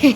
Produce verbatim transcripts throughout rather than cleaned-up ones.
त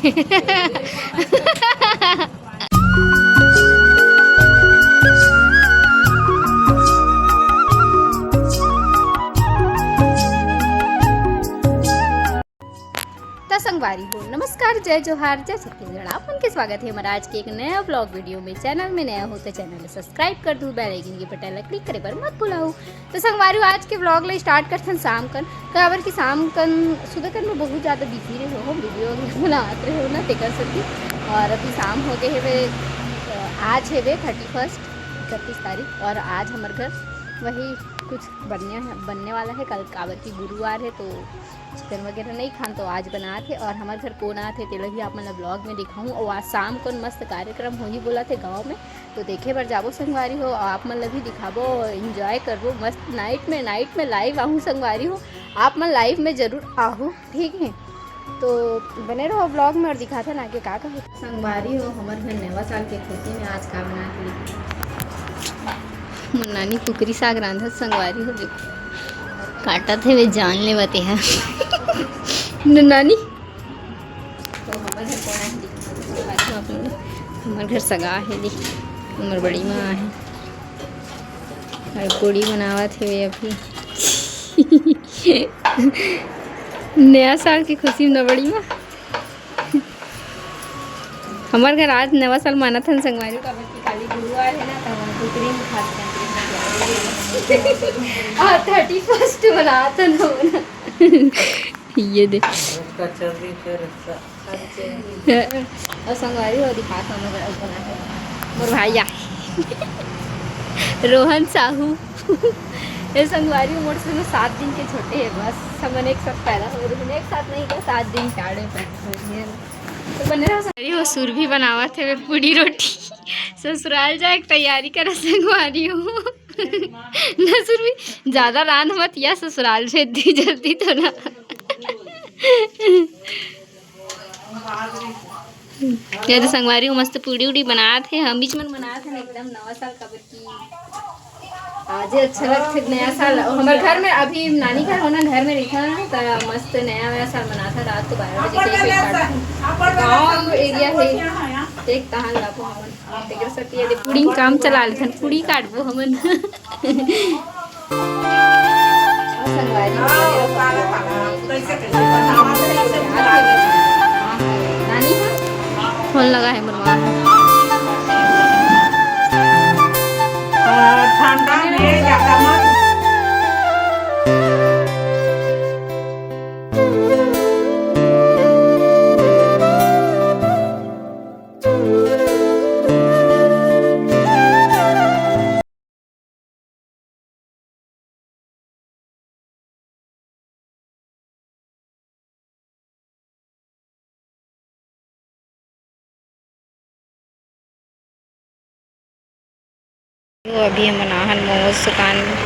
संगवारी हो, नमस्कार, जय जोहार, जय छत्तीसगढ़। आप मन के स्वागत हे हमर आज के एक नया vlog video में। Channel में नया हो तो channel ला subscribe कर दू, bell icon के button ला click करे बर मत भुलाहू। तो संगवारी हो, आज के vlog ला start करथन शाम कन, काबर कि शाम कन सुबह कन में बहुत ज्यादा busy रहे हो, video वगैरह बनात रहे हो ना, तेकर सेती। और अभी शाम हो गए हेवे, अ, आज हेवे thirty first, इकतीस तारीख, और आज हमर घर वही कुछ बनने, बनने वाला है कल, काबर कि गुरुवार है तो chicken वगैरह नहीं खान, तो आज बनात हे। और हमर घर कोन आत हे, तेला भी आप मन ला vlog में दिखाऊँ। और आज शाम को मस्त कार्यक्रम होही बोलत हे गाँव में, तो देखे बर जाबो संगवारी हो, आप मन ला भी दिखाबो, enjoy करबो मस्त night में। Night में live आहूँ संगवारी हो, आप मन live में जरूर आहू, ठीक है। तो बने रहो vlog में और दिखाथन आगे का का होथे। संगवारी हो, हमर घर नवा साल के खुशी में आज का बना के मोर नानी कुकरी साग रांधत संगवारी हो, देखो काटत हे वे जान लेवत हे। न नानी, तो हमर घर कोन आए हे, देखो, हमर घर सगा हे, देख, हमर बड़ी माँ हे, और पूड़ी बनावत हे वे अभी। नया साल की खुशी में न बड़ी माँ। हमर घर आज नवा साल मनाथन संगवारी, काबर कि काली गुरुवार है ना, तो हम कुकरी नहीं खाते हैं। और थर्टी फर्स्ट मनाथन हम ना। ये दे। उसका चर्बी फिर स-, और संगवारी हो दिखा था हमर घर बना के। मोर भाई आ। रोहन साहू। ये संगवारी मोर से ना सात दिन के छोटे है बस। हमन एक साथ पैदा हो रहे हैं, एक साथ नहीं क्या, सात दिन के आड़े पैदा हो रहे हैं। तो बने रहो। अरे वो सुरभि बनावत हे पूड़ी रोटी। ससुराल जाए के तैयारी करा संगवारी हो। ना सुरभि, ज्यादा रांध मत या ससुराल भेज दी जल्दी तो ना। ये तो संगवारी हो मस्त पूड़ी उड़ी बनात हे, हम बीच में बनात हे ना एकदम नवा साल का। आज अच्छा लगथे नया साल। हमर घर में अभी नानी घर होना, घर में रहिथन ना, त मस्त नया, नया साल मनाथन। रात को बारह बजे cake वेक काटथन। गाँव area हे, एक तहान लाबो हमन। तेकर सेती ये पूड़ी काम चला लेथन, पूड़ी काटबो हमन। संगवारी। नानी ह फोन लगा है मोर माँ। ठंडा में ज्यादा मत। तो अभी हमन आहन मोमोज दुकान में।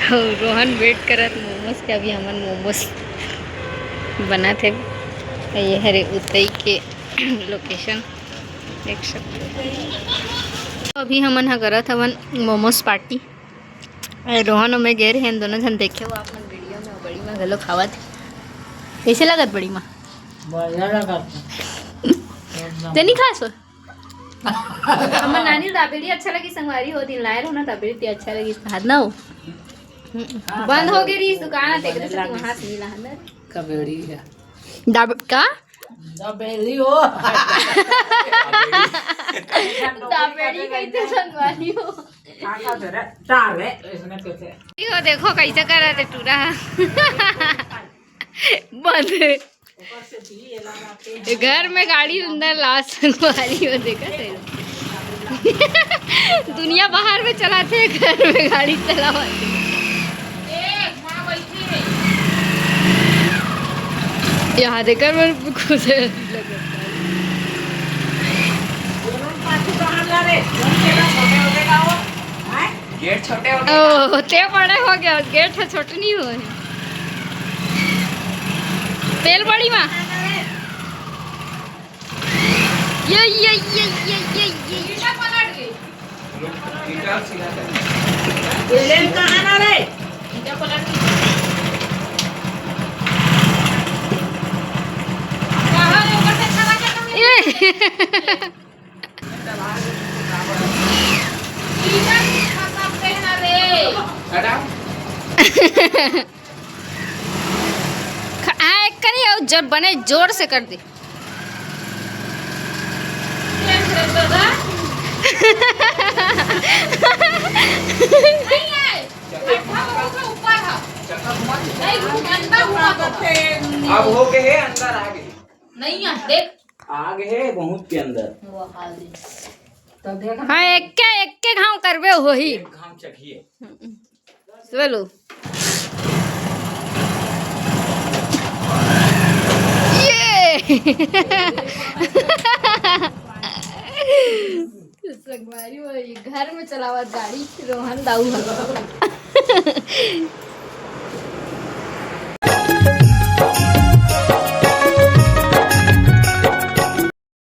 अउ रोहन wait करत मोमोज के। अभी हमन मोमोज बनत हे। ये हरे उतई के location देख सकते हो। तो अभी हमन ह करत हवन मोमोज party। ए, रोहन अउ मैं गे रहेन, दोनों झन देखे हो आप मन video में, बड़ी माँ घलो खावत हे। कैसे लगत बड़ी माँ? बढ़िया लगत हे। ते नहीं खास हो? हमर नानी दाबेली अच्छा लगी, संगवारी हो दिन लाए रहो ना दाबेली, ते अच्छा लगी, खाद ना हो। हम्म। बंद हो गई रही दुकान, तेरे से वहाँ से मिला है। कबेड़ी है। दाब-, का? दाबेली हो। दाबेली कहिथे संगवारी हो। का का दे रे? चार रे, इसने कैसे? यो देखो कैसे करत हे टूरा। बंद। घर में गाड़ी अंदर ला संगवारी हो, देखा थे। दुनिया बाहर में चलाथे, घर में गाड़ी चलावथे। यहाँ देखकर मैं खुश है। गेट छोटे हो गए। ओ, ते बड़े हो गया, गेट ह छोटे नहीं हो। तेल बड़ी माँ। ये, ये, ये। ये लेन कहाँ ना रे? आए करी, अउ जब बने जोर से कर दे। नहीं आए। ऊपर है। नहीं, अंदर हुआ तो। अब हो गए है, अंदर आ गए। नहीं है, देख। आग है बहुत के अंदर। वो हाल है। तो देख। हाँ, एक के, एक के घाव करबे होही। एक घाव चखिए। चलो। ये। संगवारी हो, ये घर में चलावत गाड़ी रोहन दाऊ ह।